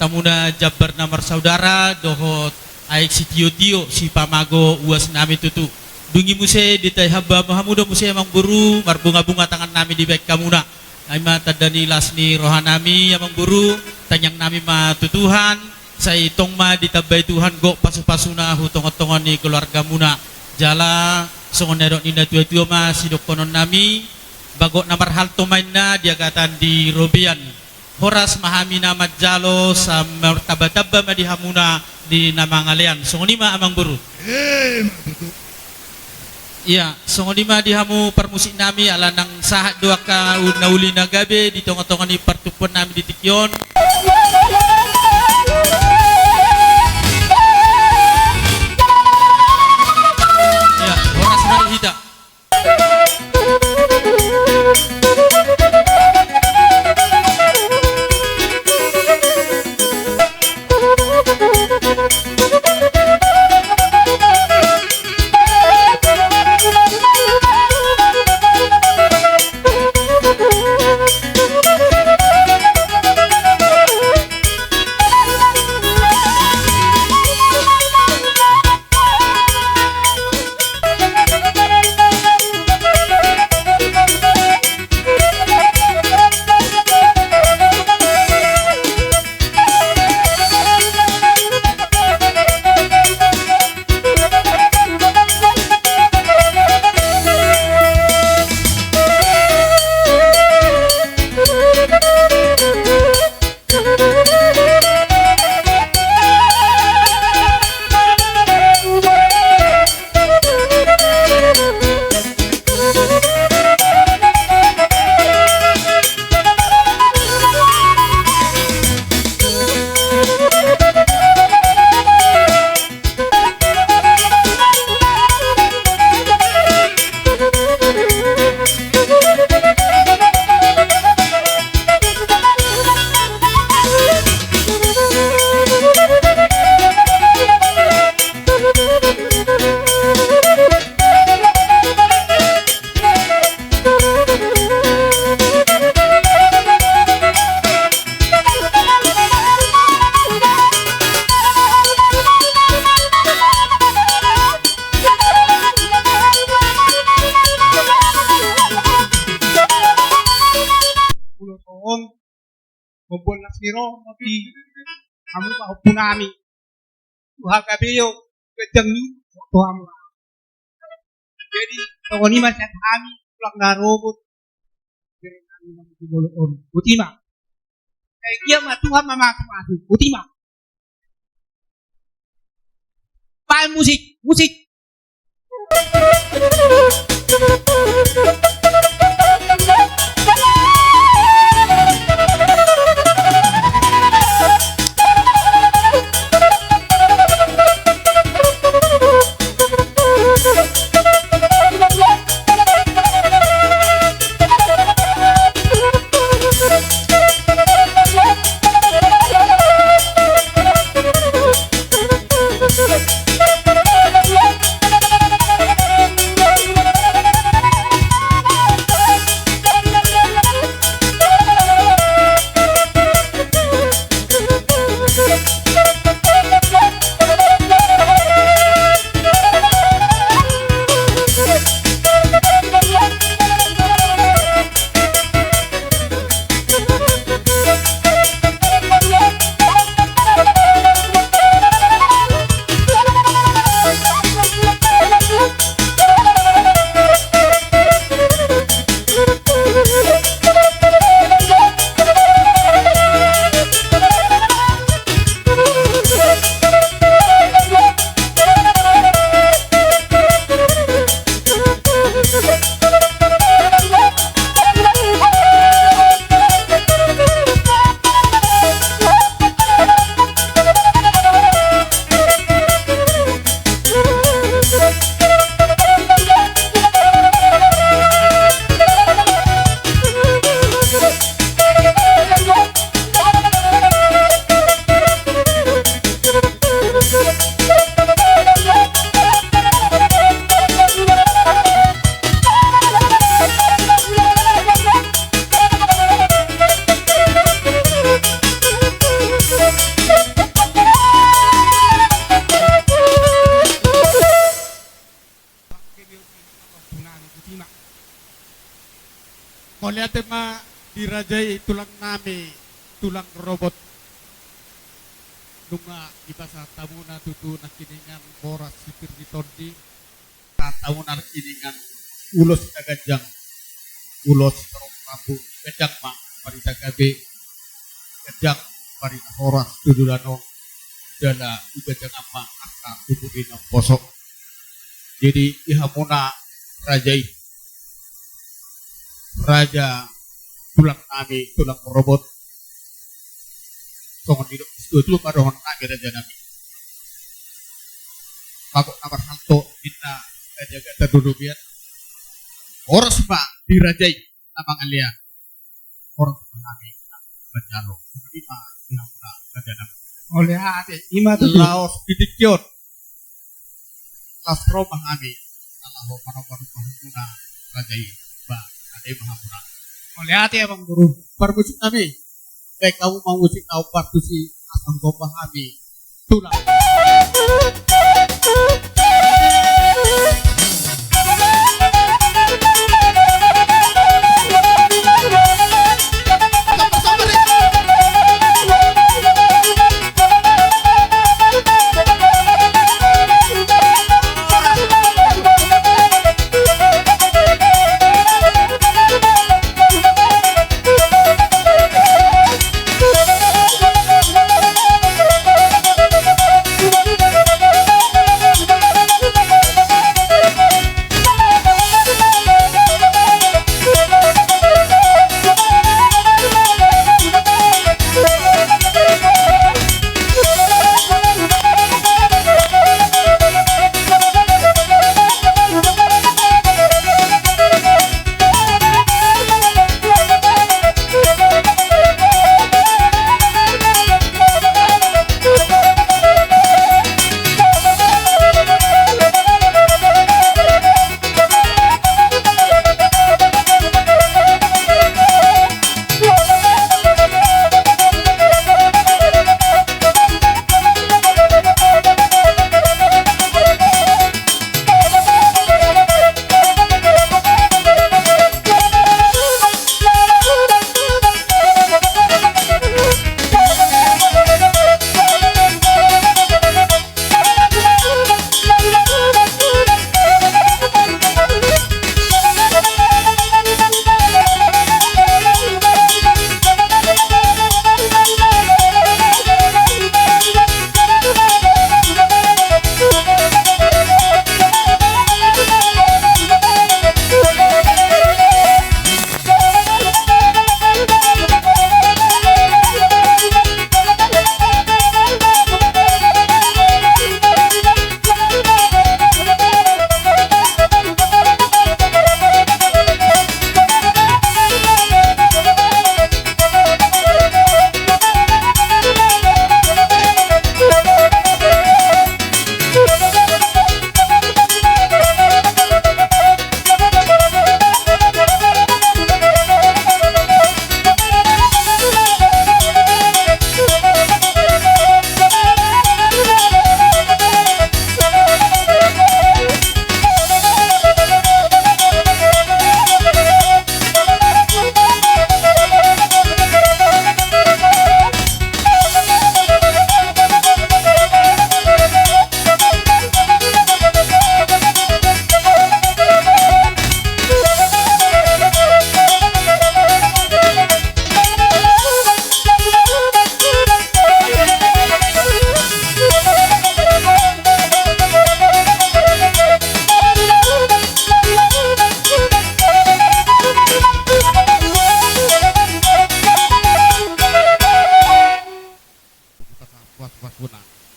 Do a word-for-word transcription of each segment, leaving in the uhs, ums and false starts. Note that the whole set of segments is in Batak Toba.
hamuna jambar na marsaudara dohot aek sitiotio sipamago uas nami tutu. Dung i muse ditahi hamba ma hamu do muse amang boru, marbungabunga tangan nami dibaen hamuna. Ai ma tanda ni las ni roha nami amang boru, tangiang nami ma tu Tuhan, sai tong ma ditambai Tuhan gok pasupasuna hu tongatonga ni keluargamuna. Jala songon na didok ni natuatua ma sidohonon nami, bagot na marhalto ma inna di agatan di robean. Horas ma hami na manjalo, sai martambatamba ma di hamuna di na mangalean. Songon i ma amang boru. Emma tutu. Ia, songon i ma di hamu parmusik nami, ala nang sahat do angka na uli na gabe di tongatonga ni partumpuan nami di tingki on. Ia, horas ma di hita. Ulos on, hombu las ni roha ma di hamu pahompu nami. Tu hagabeon, ganjang ni umur tu hamu. Jadi songon i ma sian hami, tulang na robot. Bere nami na di jolo on. Botima. Sai dia ma Tuhan mamasumasu. Botima. Baen musik, musik. Mauliate ma di raja i tulang nami, tulang rorobot. Nunga dipasahat hamuna tutu nangkiningan boras sipir ni tondi. Pasahat hamuna nangkiningan ulos na ganjang, ulos na rongkapung, ganjang ma barita gabe, ganjang barita horas tu joloan on, jala ganjang ma angka tutu i na poso. Jadi di hamuna raja i, raja tulang nami, tulang rorobot. Songon nidok ni situatua ma dohonon nami raja nami. Bagot na marhalto ninna raja gata dodo bian. Horas ma di raja i na mangalean. Horas ma hami na manjalo. Songon i ma di hamuna raja nami. Mauliate, ima tutu. Laos di tingki on. Laos ro ma hami, na laho manomba-nomba hamuna raja i, ba, ate ma hamuna. Mauliate, Amangboru. Parmusik nami, baen hamu ma musik na hombar tusi, asa hutompa hami tulang.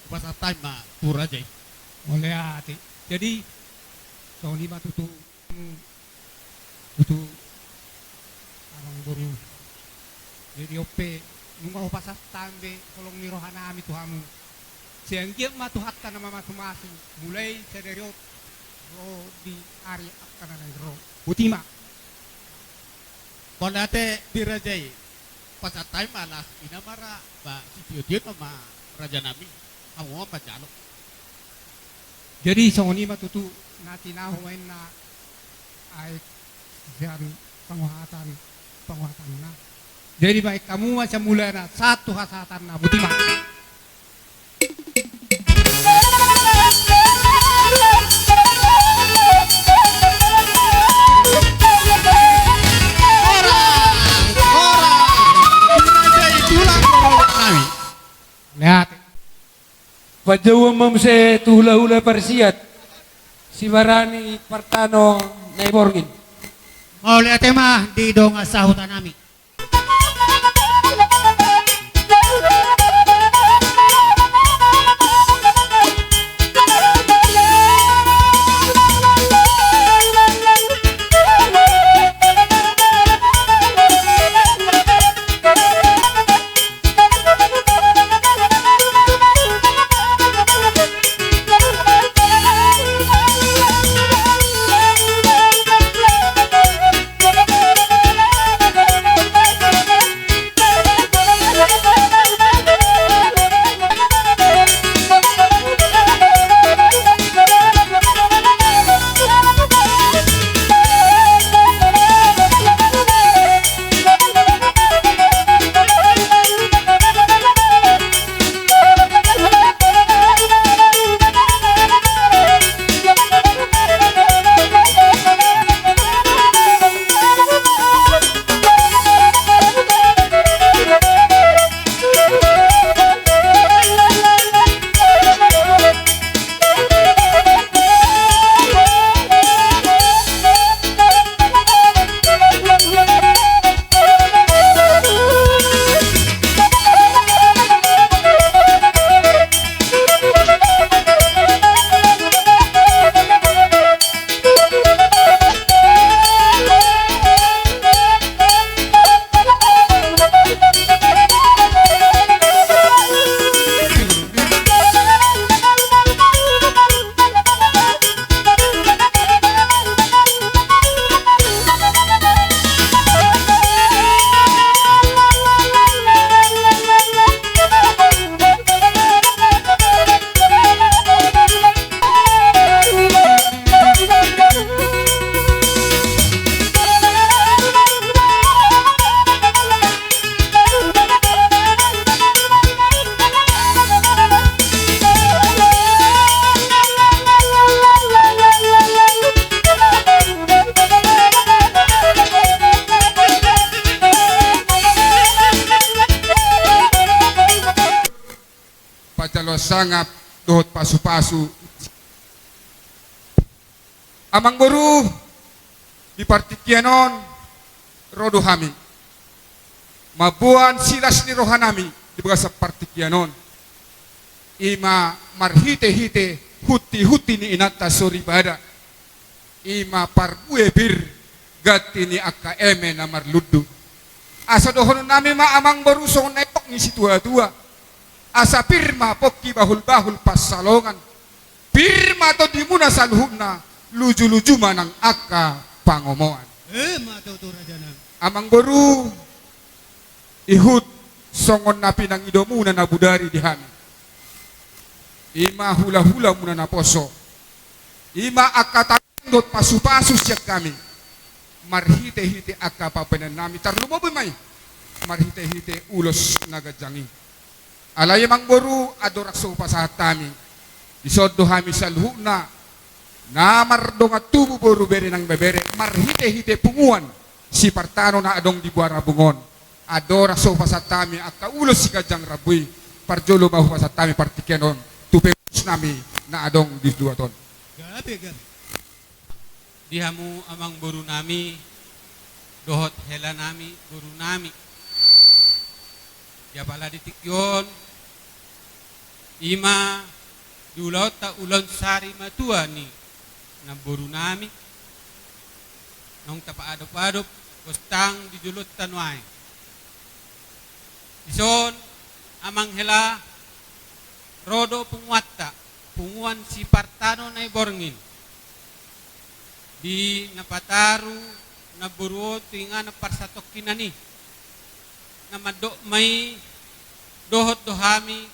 Hupasahat hami ma tu raja i. Mauliate. Jadi songon i ma tutu, tutu Amangboru. Jadi on pe nunga hupasahat hami be holong ni roha nami tu hamu. Sai anggiat ma Tuhanta na mamasumasu mulai sadari on ro di ari angka na naeng ro. Boti ma. Mauliate di raja i. Pasahat hami ma las ina ma ra, ba sitio-tio ma raja nami, hamu ma manjalo. Jadi songon i ma tutu na tinahu ma inna aek sian panguhatan panguatanna. Jadi baen hamu ma sian mulana sahat tu hasahatanna, botima. Horas, horas. Jadi tulang rorobot nami. Lihat. Panjouon ma muse tu hulahula parsiat, sibarani partano na i borngin. Mauliate ma di dongan sahuta nami. Pajaloan sangap dohot pasupasu. Amangboru, di partingkian on ro do hami mamboan silas ni rohanami di bagasan partingkian on. I ma marhitehite huntihunti ni inanta soripada. I ma parbue pir ganti ni angka eme na marlundu. Asa dohononnami ma amangboru songon na nidok ni situatua. Asa pir ma pongki bahulbahul pansalongan. Pir ma tondimuna saluhutna, lujuluju ma nang angka pangomoan. E ma tutu rajanami. Amangboru, ihut songon na pinangidomuna na bodari di hami. I ma hulahulamuna naposo. I ma angka tangiang dohot pasupasu sian hami. Marhitehite angka papenaennami tarlumobi ma i marhitehite ulos na ganjang i. Alai amangboru, andorang so hupasahat hami, dison do hami saluhutna na mardongan tubu, boru, bere nang ibebere, marhitehite punguan sipartano na adong di Buarabung on. Andorang so hupasahat hami angka ulos siganjang rambu i, parjolo ma hupasahat hami partingkian on tu pengurusnami na adong di luat on. Gabe, gabe. Di hamu amangborunami dohot helanami, borunami. Di apala di tingki on, i ma di ulaonta ulaon sari matua ni namborunami, naung tapaadopadop gontang di jolonta nuaeng. Dison, amang hela, ro do punguanta, punguan sipartano na i borngin, di na pataru namboru on tu inganan parsatongkinan i, na mandok ma i dohot do hami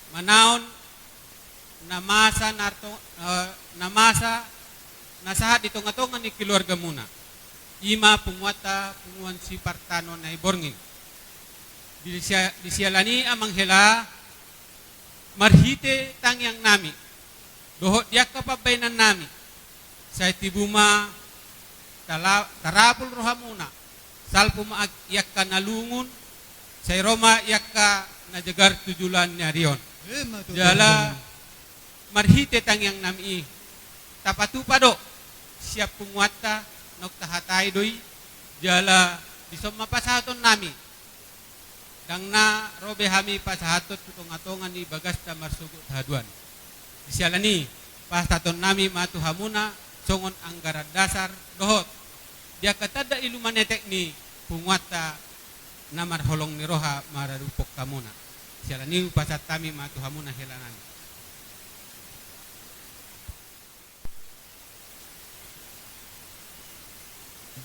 manaon na masa na arto-, eh, na masa na sahat di tongatonga ni keluargamuna. I ma punguanta, punguan si Partano Naiborngin. Di sia-, di siala ni i amang hela, marhite tangiang nami dohot di angka pambahenan nami, sai tibu ma tala-, tarapul rohamuna, salpu ma ag-, i angka na lungun, sai ro ma i angka na jagar tu joloan ni ari on. Ima tutu. Jala marhite tangiang nami i, tapatupa do sian punguanta, naung tahatai do i, jala dison ma pasahaton nami. Ndang na ro be hami pasahathon tu tonga-tonga ni bagasta marsogot haduan. Di siala ni i, pasahaton nami ma tu hamuna songon anggaran dasar dohot di angka tanda ilumanetek ni punguanta na marholong ni roha maradophon hamuna. Di siala ni i hupasahat hami ma tu hamuna hela nami.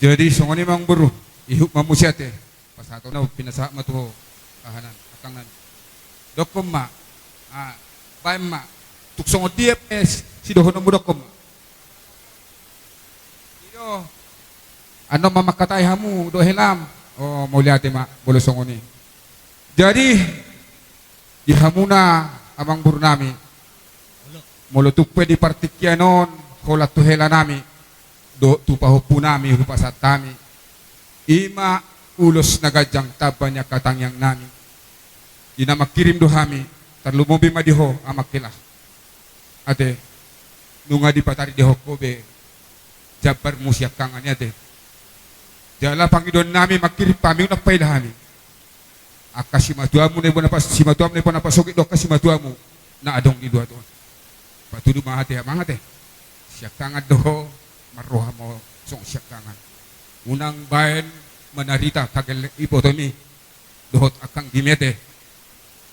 Jadi songon i ma amang boru, ihut ma muse ate. Pasahaton na pinasahat ma tu ho, aha nan, angka nan. Dokkon ma, ah, baen ma. Tung songon dia pe sidohononmu, dokkon ma. I do. Annon ma mangkatai hamu dohot helam. O, mauliate ma molo songon i. Jadi di hamuna amang boru nami, molo tung pe di partingkian on holan tu hela nami dohot tu pahompu nami hupasahat hami, i ma ulos na ganjang tamba ni angka tangiang nami. Di na mangkirim do hami, tarlumobi ma di ho amang hela. Ate, nunga dipataridahon ho be jambarmu siangkangan i ate. Jala pangidoan nami mangkirim hami, unang paila hami angka simatuamu na i bona pas-, simatuamu na i bona pasogit dohot angka simatuamu na adong di luat on. Patudu ma ate amang ate. Siangkangan do ho, marroha ma ho songon siangkangan. Unang baen manarita angka gelleng ibotomi dohot angka anggimi ate.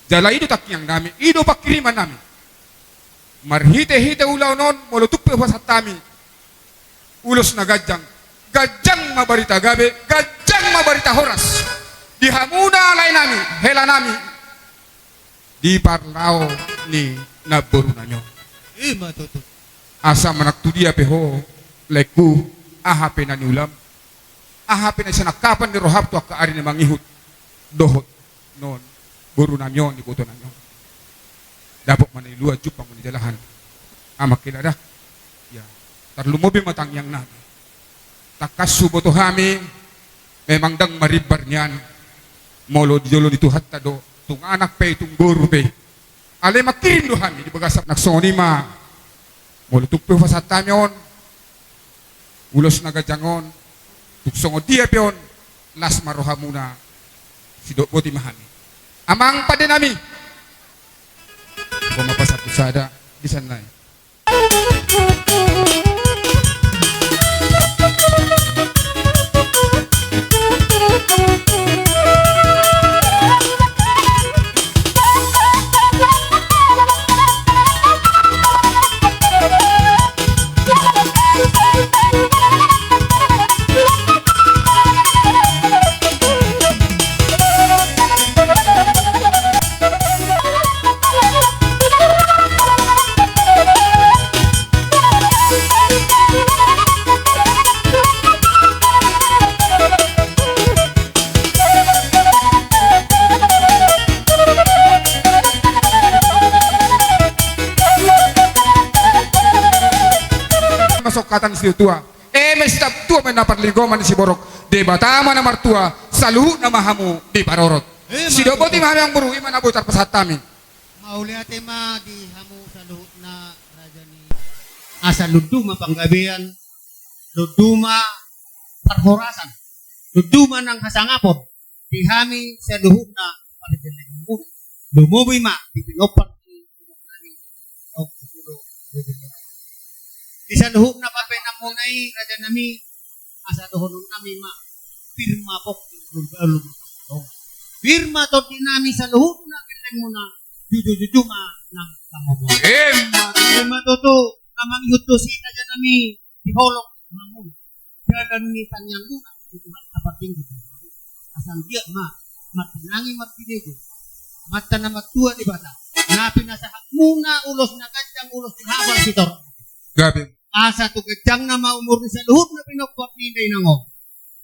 Jala i do tangiang nami, i do pangkiriman nami. Marhite-hite ulaon on, molo tung pe hupasahat hami ulos na ganjang, ganjang ma barita gabe, ganjang ma barita horas di hamuna lae nami, hela nami, di parlao ni namboru nami on. Ima tutu. Asa manang tu dia pe ho, laengku, aha pe na niulam, aha pe na sinangkapan ni roham tu angka ari na mangihut, dohot non boru nami on, iboto nami on, dapot ma na niluan, jumpang ma na nijalahan. Amang hela da. Ya, tarlumobi ma tangiang nami. Tangkas huboto hami, memang ndang marimbar nian molo di jolo ni Tuhanta do, tung anak pe i, tung boru pe i. Alai mangkirim do hami di bagasan nang songon i ma. Molo tung pe hupasahat hami on ulos na ganjang on, tung songon dia pe on, las ma rohamuna, sidok boti ma hami. Amang pande nami, ho ma pasahat tu sada di sian nai. Masuk kata ni si tua. Eme sitap tua ma na parlinggoman ni siborok, Debata ma na martua, saluhutna ma hamu diparorot. Ima tutu. Sidok boti ma hami amang boru, i ma na boi tarpasahat hami. Mauliate ma di hamu saluhutna raja ni. Asa lundu ma panggabean, lundu ma parhorasan, lundu ma nang hasangapon di hami saluhutna parjolo. Lumobi ma di pinompar ni nami. Di saluhutna pambahenanmuna i raja nami, asa dohonon nami ma, pir ma pongki, pir ma tondi nami saluhutna gellengmuna, juju-juju ma nang hamomoan. Ima. Ima tutu, na mangihut tusi raja nami, di holong hamu. Dalan ni tangiangmuna, di Tuhanta partinggi. Asa anggiat ma martinangi martinangi. Amanta na martua Debata, na pinasahatmuna ulos na ganjang, ulos na hafal sitorop. Gabe. Asa tu ganjangna ma umur ni saluhutna pinompar ni inang on.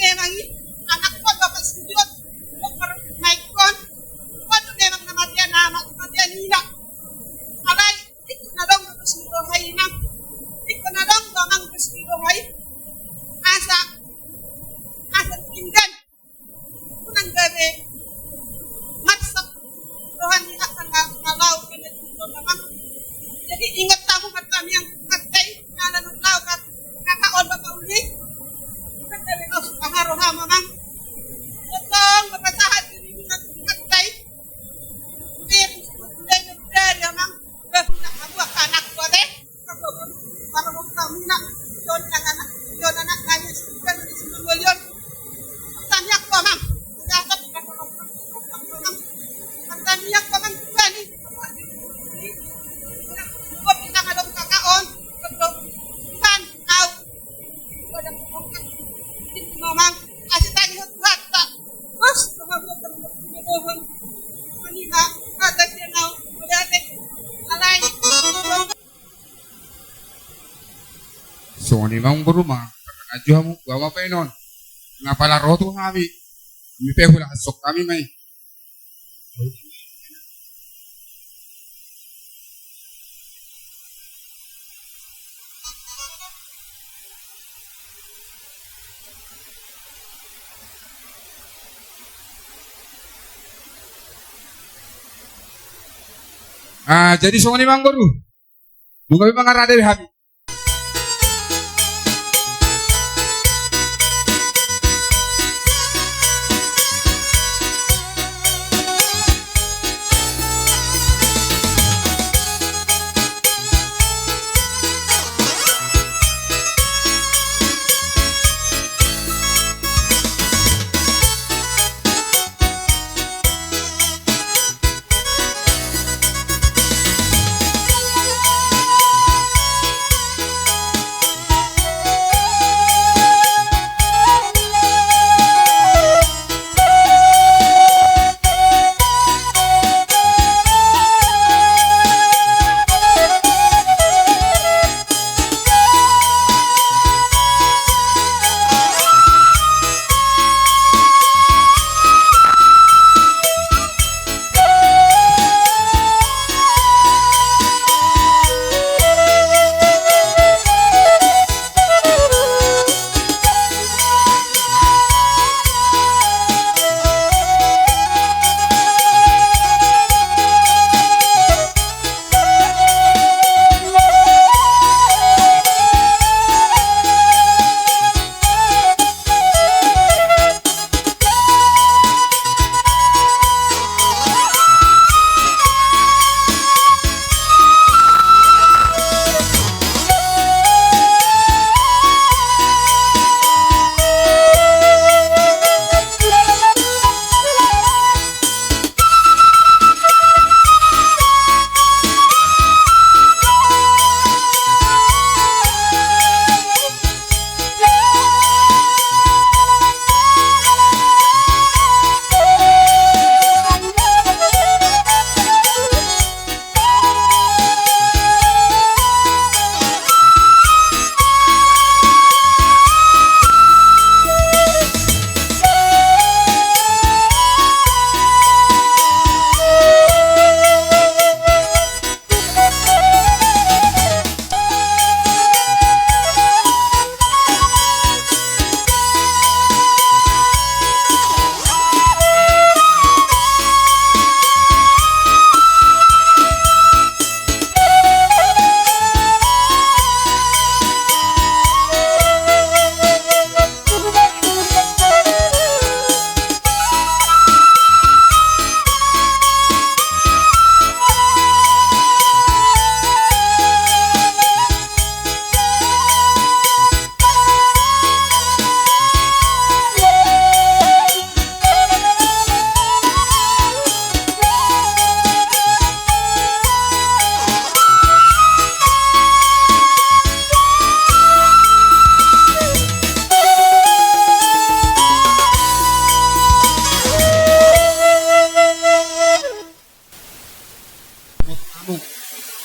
memang i, anakku do parsingkop, do parmaenkon, on do memang na matean ama, matean ina. Alai, ingkon adong do tos ni roha i, Amang. Ingkon adong do, Amang, tos ni roha i. Asa, asa tinggal. Unang gabe marsak roha ni angka na, na laho gabe tu jolo, Amang. Jadi ingot hamu ma, tamiang, angka i, na laho, laho, angka, angka on, Bapak Uli. Unang gabe laho aha rohamu, Amang. Tongtong ma pasahat dirimuna tu angka i. Biar sudah, sudah, sudah, Amang. Sudah, sudah, hamu angka anakku, ate. Songon i ma, Amang boru, ma, parangkat jo hamu, boha ma baenon. Nga pala ro tu hami. Hami pe hulahashon hami ma i. Ah, jadi songon i ma amang boru. Nunga pe mangarade hami.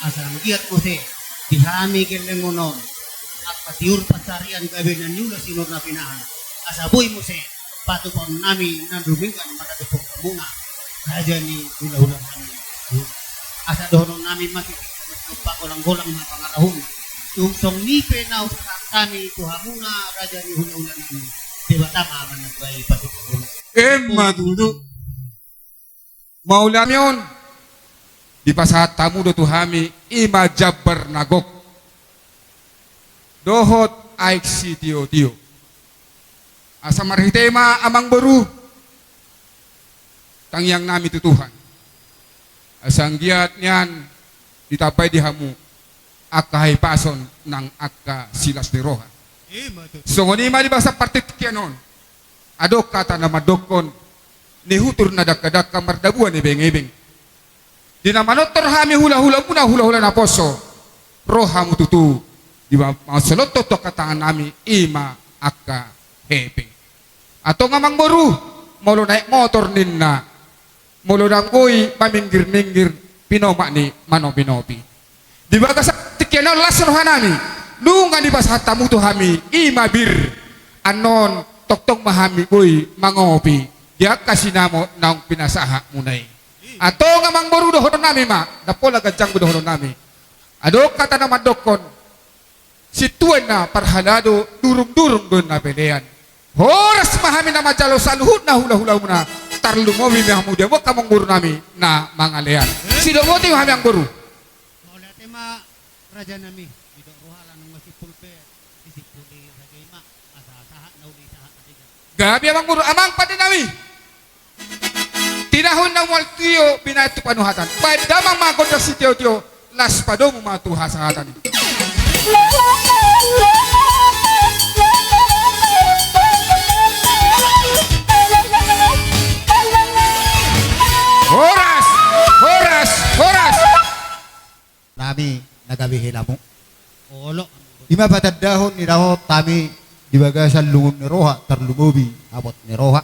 Asa anggiat muse di hami gellengon on angka tiur pansarian gabe na niula sinur na pinahan. Asa boi muse patupaonnami na dumenggan maradophon hamuna raja ni hulahula nami. Asa dohononnami ma tutu, tung pagolanggolang ma pangarahutna. Tung songon i pe na husarahon hami tu hamuna raja ni hulahula nami, Debata ma manambai patupaon. Emma tutu. Mauliate on dipasahat hamu do tu hami, i ma jambar na gok dohot aek sitiotio. Asa marhite ma amang boru, tangiangnami tu Tuhan, asa anggiat nian ditambai di hamu angka hahipason nang angka silas ni roha. Songon i ma di bagasan partingkian on. Adong hata na mandokkon, nihutur na dangkadangka mardabuan ebeng-ebeng. Di na manortor hami hulahulamuna hulahula naposo, ro hamu tutu di ma-, mansolot tu angka tangannami, i ma angka hepeng. Antong amang boru, molo naek motor ninna, molo ndang boi maminggirminggir, pinomak ni manopinopi. Di bagasan tingki on las rohanami, nunga dipasahat hamu tu hami, i ma bir. Annon tongtong ma hami boi mangopi di angka sinamot naung pinasahatmuna i. Antong amang boru dohononnami ma, ndang pola ganjang be dohononnami. Adong hata na mandokkon, sintua ninna parhalado, durungdurung do ninna pelean. Horas ma hami na manjalo saluhutna hulahulamuna, tarlumobi ma hamu di hamu angka amangborunami na mangalean. Sidok boti ma hami, amang boru. Mauliate ma, raja nami. Didok roha lanung masimpul pe, disimpuli raja i ma. Asa sahat na uli, sahat na denggan. Gabe, amang boru. Amang pande nami. Tinahun na mual tio, binahen tu panuhatan. Bahen damang ma gondang sitiotio, las padomu ma tu hasahatan. Horas, horas, horas. Nami na gabe helamu. Olo. I ma patandahon ni dohot hami di bagasan lungun ni roha, tarlumobi habot ni roha.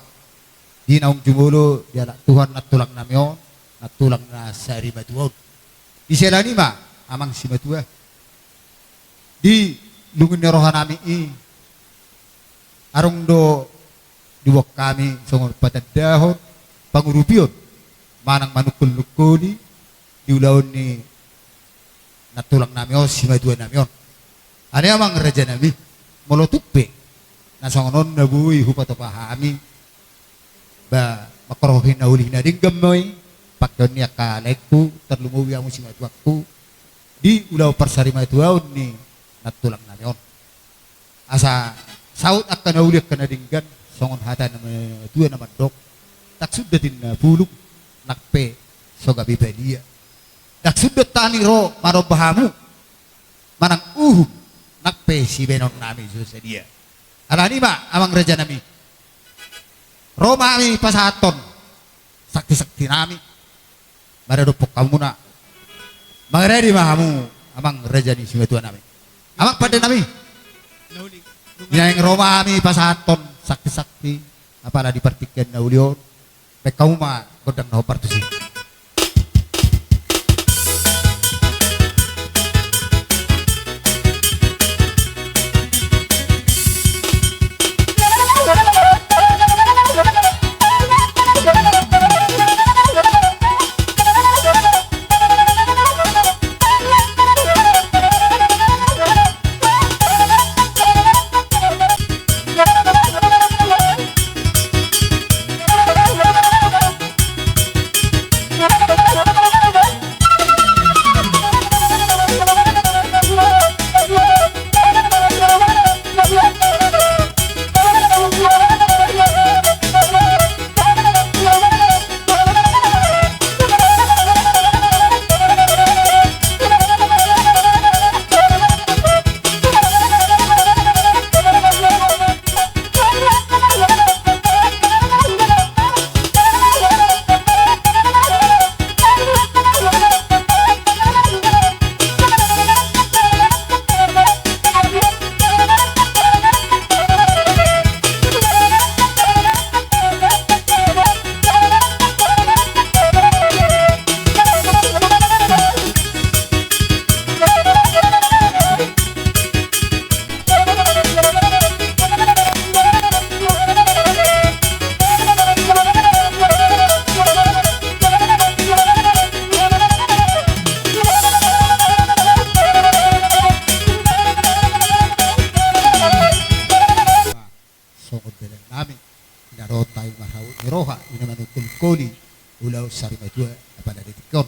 Di naung jumolo dialap Tuhan nantulang nami on, nantulang na sarimatua on. Di siala ni i ma, amang simatua. Di lungun ni roha nami i, adong do diboan hami songon patandahon pangurupion manang manungkullungkoli di ulaon ni nantulang nami on, simatua nami on. Alai amang raja nami, molo tung pe na songon on na boi hupatupa hami, ba, mangkorhon na uli na denggan ma i pangkeon ni angka laengku, tarlumobi hamu simatuangku, di ulaon parsarimatuaon ni nantulang nami on. Asa saut angka na uli, angka na denggan, songon hata ni na matua na mandok: Ndang sundat inna pulung, nang pe so gabe badia. Ndang sundat hami ro manomba hamu manang uhum, nang pe sibahenon nami so sadia. Alani i ma, amang raja nami, ro ma hami pasahathon sakti-sakti nami, maradophon hamuna. Mangaradi ma hamu, amang raja ni simatua nami. Amang pande nami. Naeng ro ma hami pasahathon sakti-sakti, apala di partingkian na uli on. Bahen hamu ma gondang na hombar tusi. Songon dalan nami, i na dohot hami marhabot ni roha, i na manungkullungkoli ulaon sarimatua na pada di tingki on.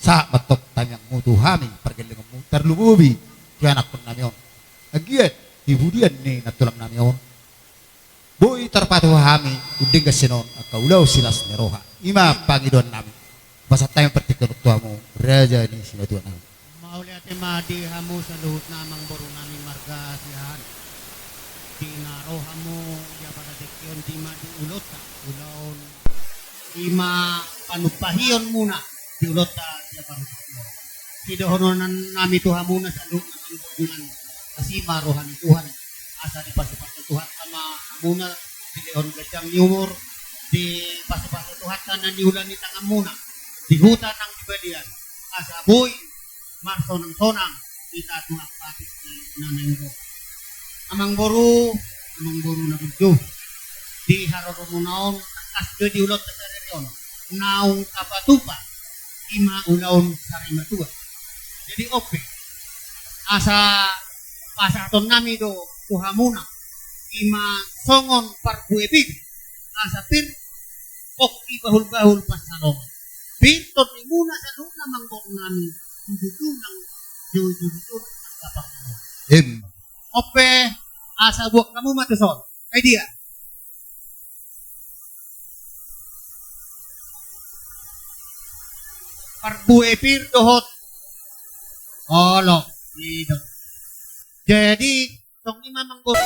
Sahat ma antong tangiangmu tu hami, pargellengonmu, tarlumobi tu ianakkon nami on. Anggiat di pudian ni nantulang nami on, boi tarpatupa hami umdenggan sian on angka ulaon silas ni roha. I ma pangidoan nami. Pasahat hami partingkian on tu hamu, raja ni simatua nami. Mauliate ma di hamu saluhutna, amang boru nami marga Siahaan. Di na ro hamu di apala tingki on, di ma di ulaonta, ulaon, i ma panumpahion muna di ulaonta di apala tingki on. Sidohonon nami tu hamuna saluhutna, amang boru nami, asi ma roha ni Tuhan, asa dipasupasu Tuhanta ma hamuna, dilehon ganjang ni umur, dipasupasu Tuhanta na niula ni tanganmuna di huta nang di balian, asa boi marsonangsonang hita tu angka tingki na naeng ro. Amang boru, amang boru na burju, di haroromuna on, tangkas do di ulaonta sadari on naung tapatupa, i ma ulaon sarimatua. Jadi on pe, asa pasahaton nami do tu hamuna, i ma songon parbue pir, asa pir pongki bahulbahul pansalongan. Pir tondimuna saluhutna amangboru nami, di jujur nang jujur jujur. Em. Ope, asa buat hamu ma tuson. Ai dia. Parbue pir dohot. Olo, ido. Jadi, tong ima manggo.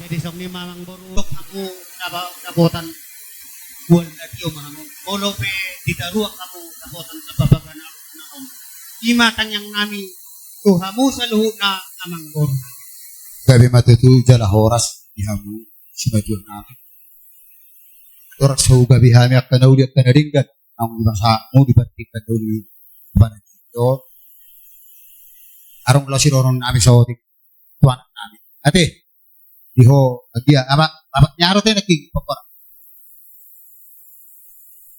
Jadi songon i ma amangboru, dok hamu daba-, dapotan buan na tio ma hamu. Molo pe ditaruhon hamu dapotan na babaga na on. Ima tangiang nami tu hamu saluhutna amangboru. Gabe ma tutu jala horas di hamu simatua nami. Horas so gabe hami angka na uli angka na denggan. Naung dipasahatmu di partingkian na uli. Adong laos sidohonon nami saotik tu anak nami. Ate. Di ho, agia, apa, apa nyaro te nangkin, pokok.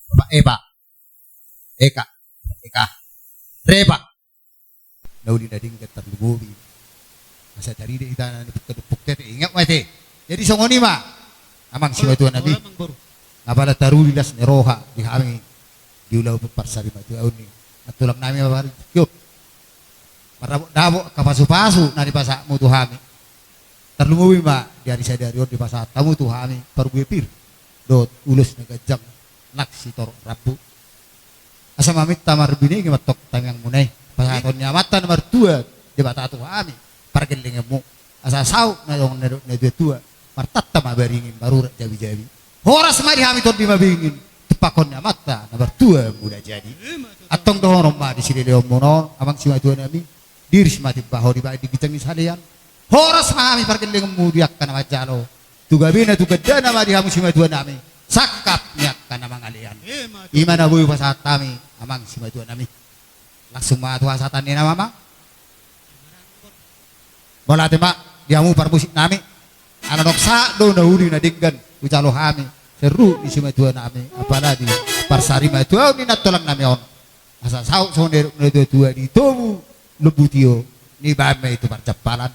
Bapak Eva. Eka. Eka. Reva. Na uli na denggan tarlumobi. Asa tarida hita na ni pungka-, pungka te, ingat ma ate. Jadi songon i ma. Amang simatua nami. Olo, amangboru. Apala taruli las ni roha di hami. Di ulaon parsarimatua on ni nantulang nami ma pari. Marabot-rabot angka pasu-pasu na dipasahatmu tu hami. Tarlumobi ma di ari sadari on dipasahat hamu tu hami parbue pir dohot ulos na ganjang nang sitorop rambu. Asa maminta marbinege ma antong tangiangmuna i. Pasahaton ni Amanta na martua Debata tu hami pargellengenmu. Asa saut na adong na, na tua-tua. Martanta ma baringin marurat jabi-jabi. Horas ma di hami tondi mabingin. Tumpakhon ni Amanta na martua Mulajadi. Antong dohonon ma di silehonmuna on amang simatua nami. Diiris ma timba ho dibaen di ginjang ni salean. Horas ma hami pargellengenmu di angka na manjalo. Tu gabena tu gandana ma di hamu simatua nami. Sangkap ni angka na mangalean. Ima na boi hupasahat hami amang simatua nami. Langsung ma tu hasahatan ni nama ma. Mauliate ma di hamu parmusik nami. Ala adong sahat do na uli na denggan hujalo hami. Seru ni simatua nami. Apalagi parsarimatua ni nantulang nami on. Asa saut songon na nidok ni na tua-tua di tobu lombu tio. Nibaen ma i tu parjampalan.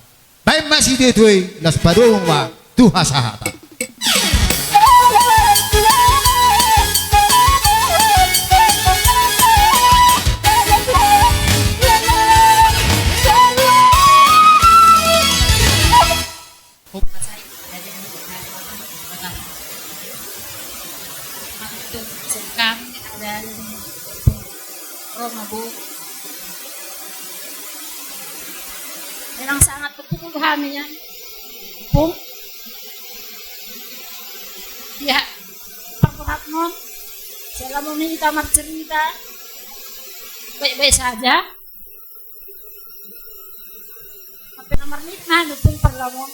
Baen ma situa-tua i, laos padomu ma tu hasahatan. Kami ada Roma, Bu. Memang sangat berkumpul kami, ya. Pung. Ya, perkuhat non. Selama ini kita bercerita baik-baik saja. Hape na marnitna do Pung parlamon.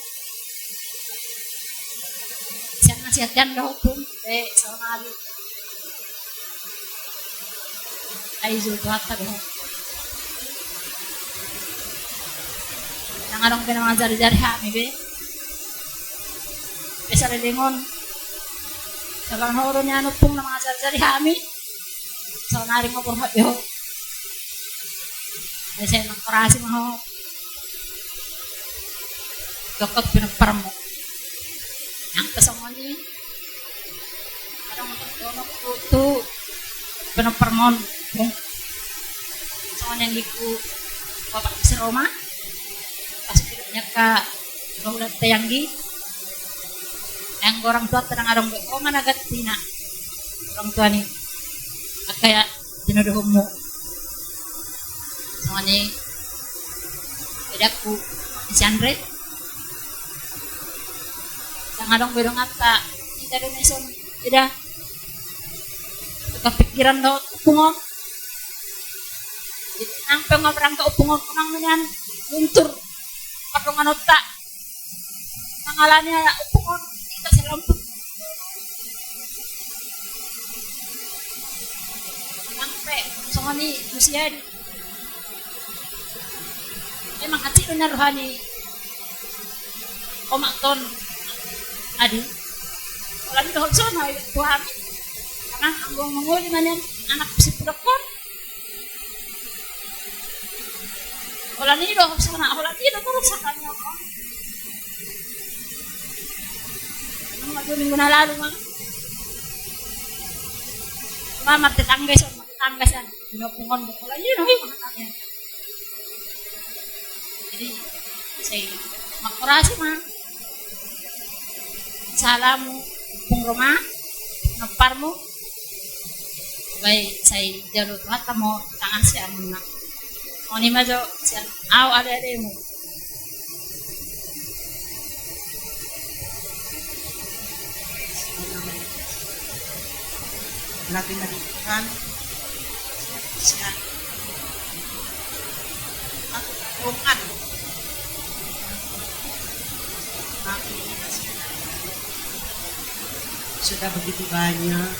Sian na sian do Pung. Eh, sama kali. Ai, jol tu hatta do. Nang adong pe na mangajari-jari hami be. Pe Saleleng on. Sabar ho do nian ompung na mangajarjari hami. Saonari nga borhat do ho. Ai sai mangkorasi ma ho. Dokot pinomparmu. Nang pe songon i. Adong tu, tu pinomparmon. Songon i anggiku, bapak si Roma. Pas hidupnya ka, bahulan tayanggi. Anggo orang tua tenang adong be, o mana gantina. Orang tua ni. Angka ya, tinodohonmu. Songon i, edakku, si Andre. Ndang adong be donganta, ida do na dison, ida. Tukang pikiran dohot ompung on. Nang pe nga berangkat ompung on, unang nian luntur pardonganonta. Mangalani ala ompung on, ita salompung. Nang pe songon i, usia di. Memang hansit do na roha ni omakta on, adi. Holan i do holsona tu hami. Karena anggo mangoli ma nian anak si pudok on. Holan i do holsona, holan i do torus sangkapna. Memang dua minggu na lalu ma. Ma martetangga son, martetangga san. Di ompung on do, holan i do, i ma. Jadi, sai mangkorasi ma. Salamu, ompung Roma, pinomparmu. Baen, sai jalo Tuhanta ma tangan siamunna. Songon i ma jo sian au alealemu. Lagi lagi Tuhan. Sian. Aku Tuhan. Aku sudah begitu banyak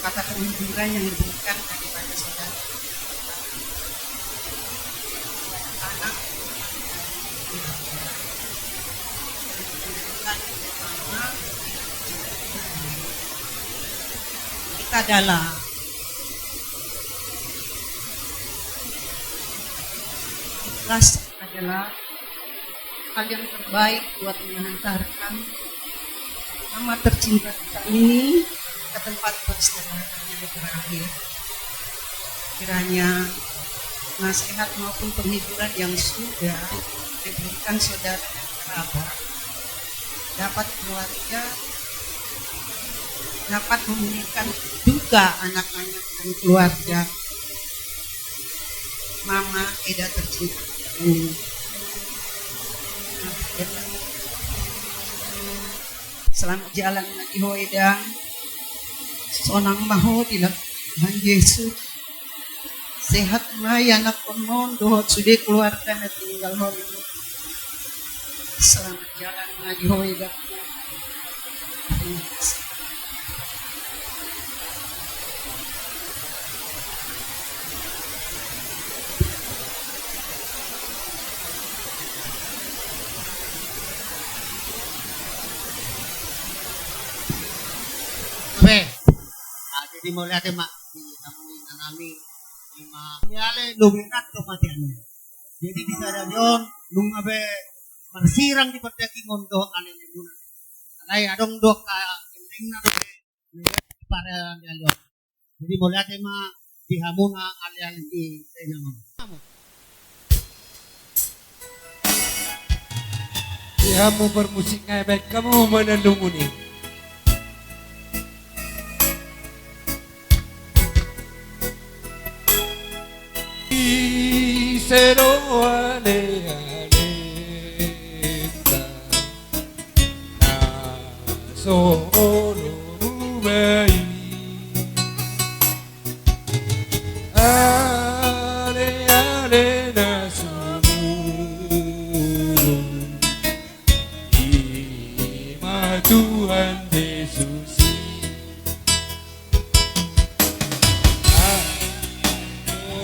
kata kehiburan yang diberikan daripada saudara. Anak. Kita dalam ikhlas adalah hal yang terbaik buat mengantarkan anak tercinta kita ini ke tempat peristirahatan yang terakhir. Kiranya nasihat maupun penghiburan yang sudah diberikan saudara dan kerabat dapat keluarga, dapat memulihkan juga anak-anak dan keluarga Mama Eda tercinta. Selamat jalan lagi ho Eda. Sonang ma ho di Tuhan Yesus. Sehat ma i anakkon on dohot sude keluarga na tinggal ho. Selamat jalan lagi ho Eda. Be. Ah, jadi mauliate ma di hamu inanami, ima. Mauliate lobi nang tu mate anu. Jadi di sada on nunga be marsirang di pardagingon dohot alealemuna. Alai adong do angka endengna dope. Jadi mauliate ma di hamuna aleale di tenangon. Di hamu parmusik nai baen hamu manalungun i. Ise do aleale. Na so olo rubai. Ale ale na so murung. Ima Tuhan Jesus.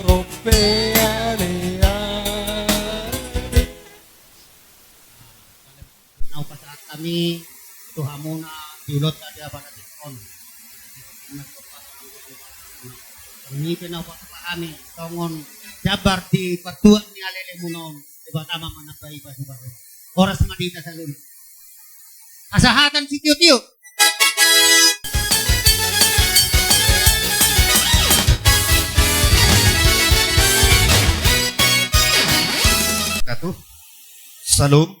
Rompe ale ale. Nau pasahat hami Tu hamuna di ulaonta di apala tingki on. Nunga hupatupa hami songon jambar di partuat ni alelemuna on. Debata ma manambai pasupasu. Horas ma di hita saluhutna. Hasahatan sitio-tio. Shalom.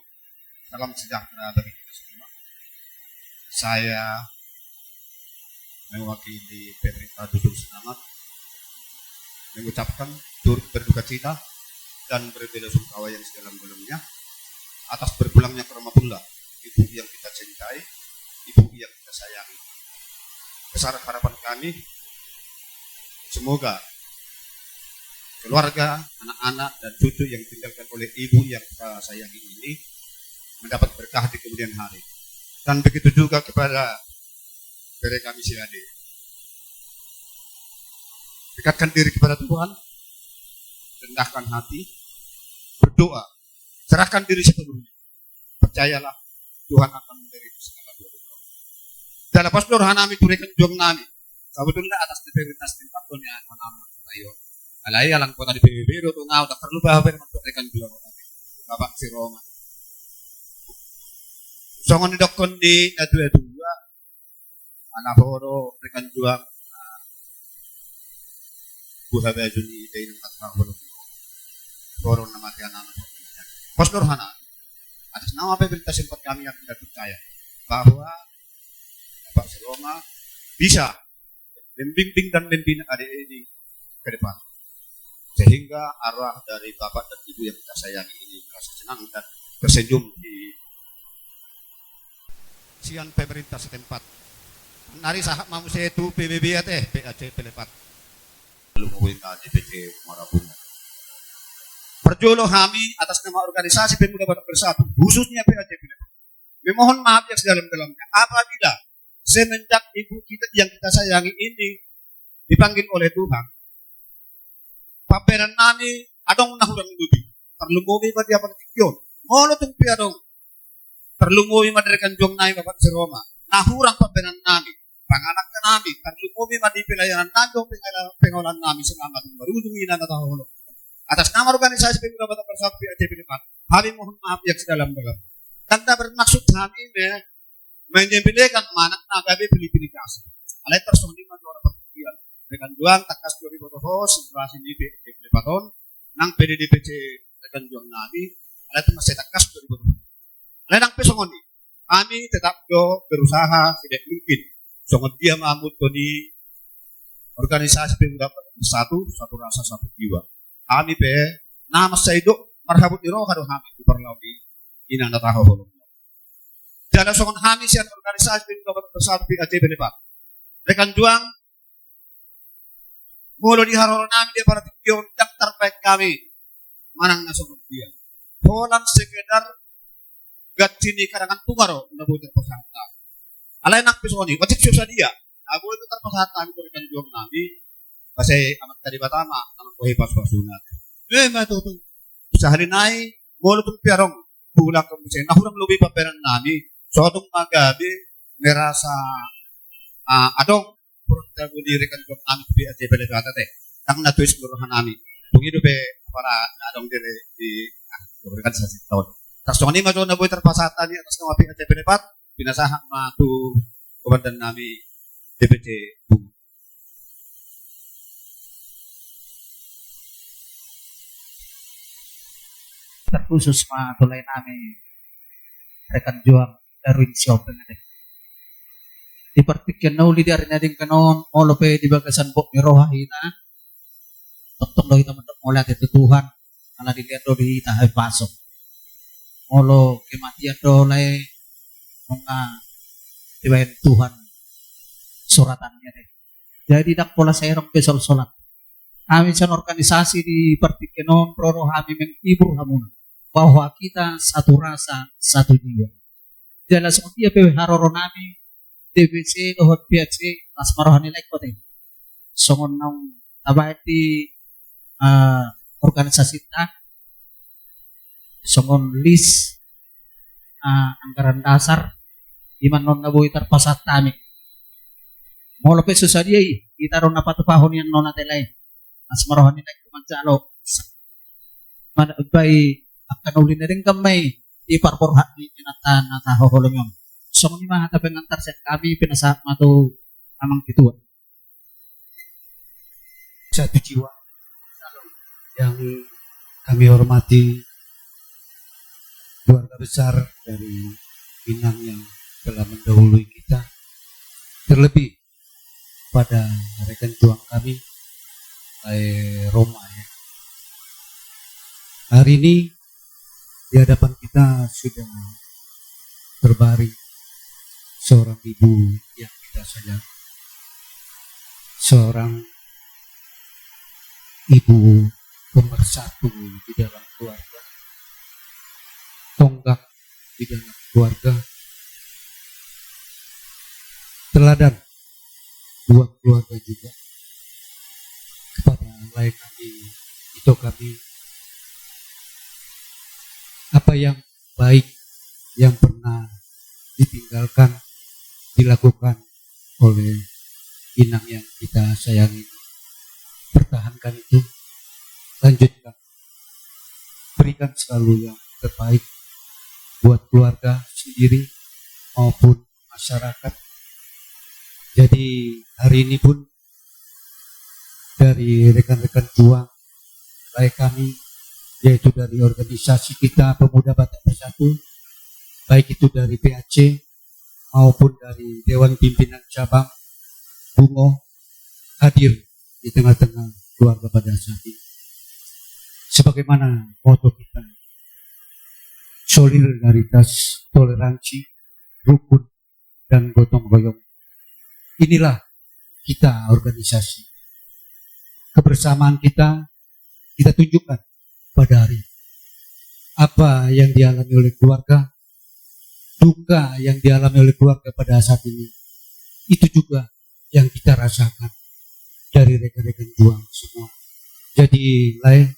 Salam sejahtera bagi kita semua. Saya mewakili pemerintah Dusun Selamat mengucapkan turut berduka cita dan berbela sungkawa yang sedalam-dalamnya atas berpulangnya Keramatullah, ibu yang kita cintai, ibu yang kita sayangi. Besar harapan kami, semoga keluarga, anak-anak, dan cucu yang ditinggalkan oleh ibu yang kita sayangi ini mendapat berkah di kemudian hari. Dan begitu juga kepada bere kami si Ade. Dekatkan diri kepada Tuhan, rendahkan hati, berdoa, serahkan diri sepenuhnya. Percayalah, Tuhan akan memberi itu segala doa. Jala pos do roha nami tu rekan juang nami. Sabotulna atas ni pemerintah setempat do nian manang tayo. Alai alang kota di P B B do tu ngau, tak perlu bawa bermantuk rekan juang. Bapak si Roma. Songon didokkon ni na tua-tua. Ala ho do rekan juang, ah, buha baju ni ita inang kata holo. Ho do na mate anak-anak. Pos do roha nami. Atas nama pemerintah setempat kami yang tidak percaya bahwa Bapak si Roma bisa membimbing dan membina adik ini ke depan. Sehingga arwah dari bapak dan ibu yang kita sayangi ini merasa senang dan tersenyum di sian pemerintah setempat. Nari sahat ma muse tu P B B ate, P A C Pelepat. Lalu mui ma di P C Muara Bunga. Parjolo hami atas nama organisasi pemuda Batak Bersatu, khususnya P A C Pelepat, memohon maaf yang sedalam-dalamnya apabila semenjak ibu kita yang kita sayangi ini dipanggil oleh Tuhan, pambahenan nami adong na hurang lobi. Tarlumobi ma di apala tingki on. Molo tung pe adong, tarlumobi ma di rekan juang nami Bapak si Roma, na hurang pambahenan nami, panganakka nami, tarlumobi ma di pelayanan nami dohot pengala-, pengalaman nami selama tung marujung i na tahaholongi. Atas nama organisasi pemuda Batak Bersatu P A C Pelepat, hami mohon maaf yang sedalam-dalam. Tanda bermaksud hami me menyepelekan manang na gabe pilih-pilih kasih. Alai tarsongon i ma tu harapan. Rekan juang, tangkas do diboto ho situasi ni P A C Pelepat on, nang pe di P C rekan juang nami, alai tung mansai tangkas do diboto ho. Alai nang pe songon i, hami tetap do berusaha sebaik mungkin. Songon dia ma motto ni organisasi pemuda Batak Bersatu, satu rasa satu jiwa. Hami pe na mansai do marhabot ni roha do hami tu parlao ni ina na tahaholongi. Jala songon hami sian organisasi pemuda Batak Bersatu P A C Pelepat, rekan juang, molo di haroro nami di apala tingki on ndang tarbaen hami manang na songon dia. Holan sekedar ganti ni karangan tua do na boi tarpasahat hami. Alai nang pe songon i, otik so sadia na boi do tarpasahat hami tu rekan juang nami, asa Amanta Debata ma na manggohi pasu-pasuna. Ima tutu. Sahali nai, molo tung pe adong, bulak muse na hurang lobi pambahenan nami, so tung ma gabe merasa, ah, adong program ni rekan juang nami P A C Pelepat ate. Ndang na tuis do roha nami. Tung i dope apala na adong di, di, ah, organisasi taon. Tarsongon i ma jo na boi tarpasahat hami atas nama P A C Pelepat, pinasahat ma tu komandan nami D P C Bunga. Terkhusus ma tu lae nami rekan juang Darwin Sihombing ate. Di partingkian na uli di ari na denggan on, molo pe di bagasan bot ni roha hita, tongtong do hita mandok mauliate tu Tuhan, ala dilehon do di hita hahipason. Molo kematian do lae, nunga dibaen Tuhan suratanna ate. Jadi ndang pola sai adong be solsolan. Hami sian organisasi di partingkian on ro do hami menghibur hamuna bahwa kita satu rasa, satu jiwa. Jala songon dia pe haroro nami, D P C dohot P A C, las ma roha ni laengku ate. Songon naung tabaen di, eh, organisasinta, songon list, eh, anggaran dasar, Ima annon na boi tarpasahat hami. Molo pe so sadia i, hita do na patupahon i annon, ate lae. Asa ma roha ni lae manjalo. Manambai angka na uli na denggan ma i di parborhat ni inanta na tahaholongi on. Songon i ma hata pengantar sian hami, pinasahat ma tu amang ketua. Satu jiwa yang kami hormati, keluarga besar dari Inang yang telah mendahului kita, terlebih pada rekan juang kami, Lae Roma, ya. Hari ini di hadapan kita sudah terbaring seorang ibu yang kita sayang, seorang ibu pemersatu di dalam keluarga, tonggak di dalam keluarga, teladan buat keluarga juga. Kepada lae kami, ito kami, apa yang baik yang pernah ditinggalkan, dilakukan oleh Inang yang kita sayangi, pertahankan itu, lanjutkan, berikan selalu yang terbaik buat keluarga sendiri maupun masyarakat. Jadi, hari ini pun dari rekan-rekan juang, baik kami, yaitu dari organisasi kita Pemuda Batak Bersatu, baik itu dari P A C maupun dari Dewan Pimpinan Cabang Bungo, hadir di tengah-tengah keluarga pada saat ini. Sebagaimana moto kita, solidaritas, toleransi, rukun, dan gotong royong. Inilah kita organisasi. Kebersamaan kita, kita tunjukkan pada hari. Apa yang dialami oleh keluarga, duka yang dialami oleh keluarga pada saat ini, itu juga yang kita rasakan dari rekan-rekan juang semua. Jadi, Lae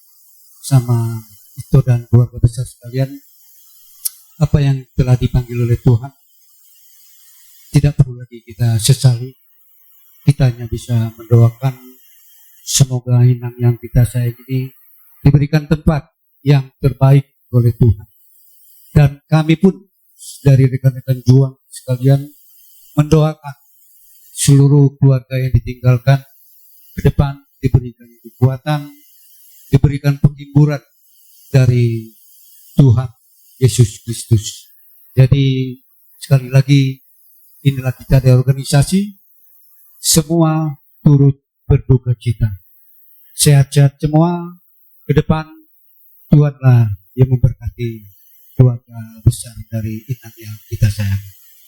sama Ito dan keluarga besar sekalian, apa yang telah dipanggil oleh Tuhan tidak perlu lagi kita sesali. Kita hanya bisa mendoakan semoga Inang yang kita sayang ini diberikan tempat yang terbaik oleh Tuhan. Dan kami pun dari rekan-rekan juang sekalian mendoakan seluruh keluarga yang ditinggalkan ke depan diberikan kekuatan, diberikan penghiburan dari Tuhan Yesus Kristus. Jadi, sekali lagi, inilah kita dari organisasi, semua turut berduka cita. Sehat-sehat semua, ke depan Tuhanlah yang memberkati keluarga besar dari Inang yang kita sayang.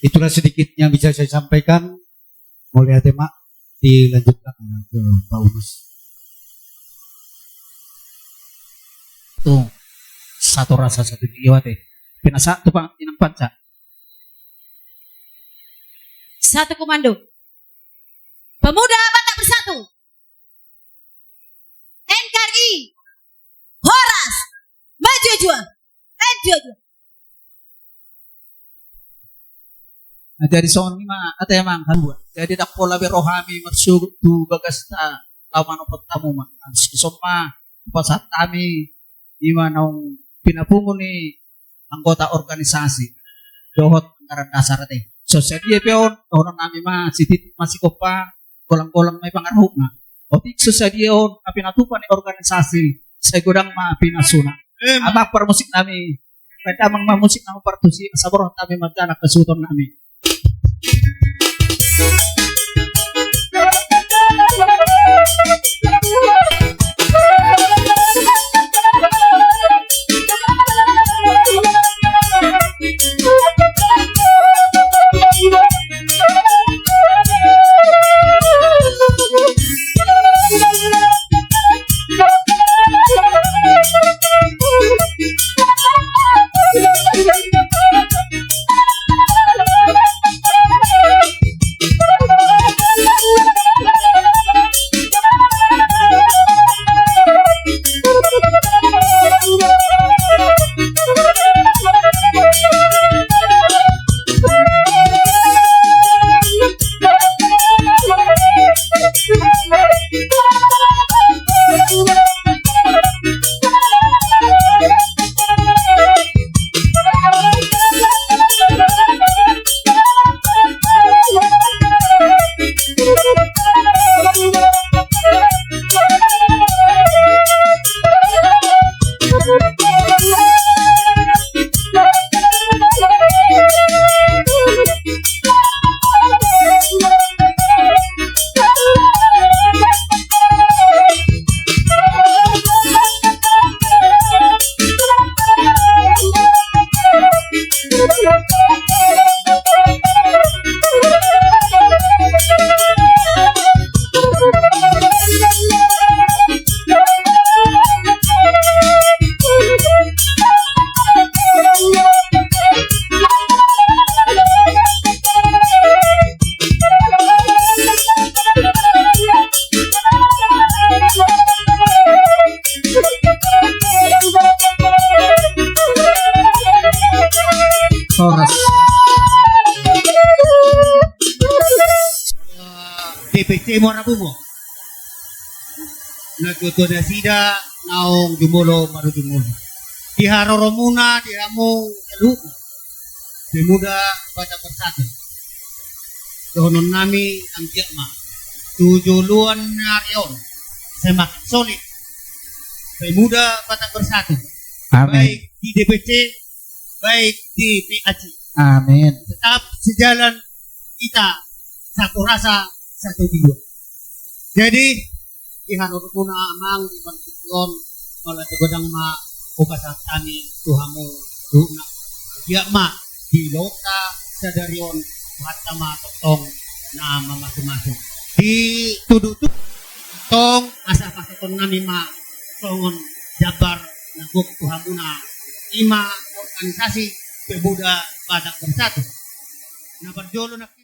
Itulah sedikit yang bisa saya sampaikan. Mauliate, Mak, dilanjutkan ke Pak Umas. Tu, satu rasa, satu jiwa, te. Pinasahat tu Pak Inang Panca. Satu komando. Pemuda Batak Bersatu. N K R I. Horas. Maju jua. Maju jua. Nah, jadi songon i ma, ate amang, haluan. Jadi ndang pola be rohami marsogot tu bagasta laho manopot hamu ma. Nah, dison ma pasahat hami, ima naung pinapungu ni anggota organisasi dohot anggaran dasar, ate. So sadia pe on, dohonon nami ma, sititi ma sigompa, golang-golang ma i pangarahutna. Otik so sadia on, na pinatupa ni organisasi, sai godang ma pinasuna. Amang, parmusik nami, baen damang ma musik na partusi, asa borhat hami manjalo hasuhuton nami. Di Muara Bungo. Na tuatua nasida naung jumolo marujung ulu. Di haroromuna, di hamu saluhutna, Pemuda Batak Bersatu. Dohonon nami, anggiat ma tu joloan ni ari on semakin solid Pemuda Batak Bersatu. Amin. Baik di D P C, baik di P A C. Amin. Tetap sejalan kita, satu rasa, satu tujuan. Jadi, di haroromuna amang, di pantukion, molo tu godang ma, hupasahat hami tu hamu saluhutna. Anggiat ma di ulaonta sadari on, Tuhanta ma tongtong na mamasumasu. Di tudutudu tong, asa pasahaton nami ma songon jambar na gok tu hamuna, ima organisasi Pemuda Batak Bersatu. Na parjolo na